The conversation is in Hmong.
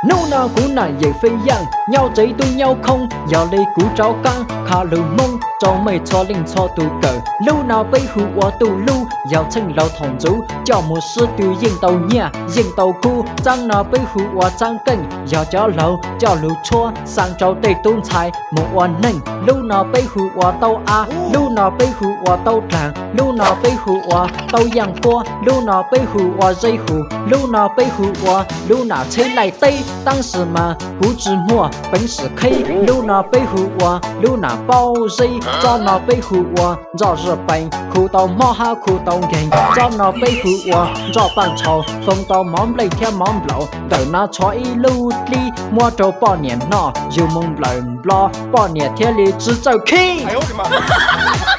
Hnub no kuv nam yeem feej yaj, nyob tsev tub nyob khoob, yog li kuv rov qaab qha lug Hmoob rua mej txhua leej txhua tug kawm. Lub no peb hu ua tuj lub, yog txheej laug thaum ntxuv coj moog sib tw yeej tau nyiaj yeej tau kub. Txaab no peb hu ua txaab keej, yog cov laug coj lug tshuab xaa rua tej tub ntxhais moog ua neej. Lub no peb hu ua taub av, lub no peb hu ua taub dlaag, lub no peb hu ua taub yaaj puab, lub no peb hu ua zeb hu, lub no peb hu ua lub nam tsheb laij teb. Tab sis mas kuv tsi muaj peev xwm qheb. Lub no peb hu ua lub nam paub zeb, tsob no peb hu ua ntsoj zuj pees, khu tau mob hab khu tau nkeeg. Tsob no peb hu ua ntsoj paaj tshau, foo tau mov nplej thiab mov nplaum. Ntawm no tshuav ib lub dlib muab rua poj niam noj, yug moog nplawm nplo poj niam thiaj li tsi txawj khib.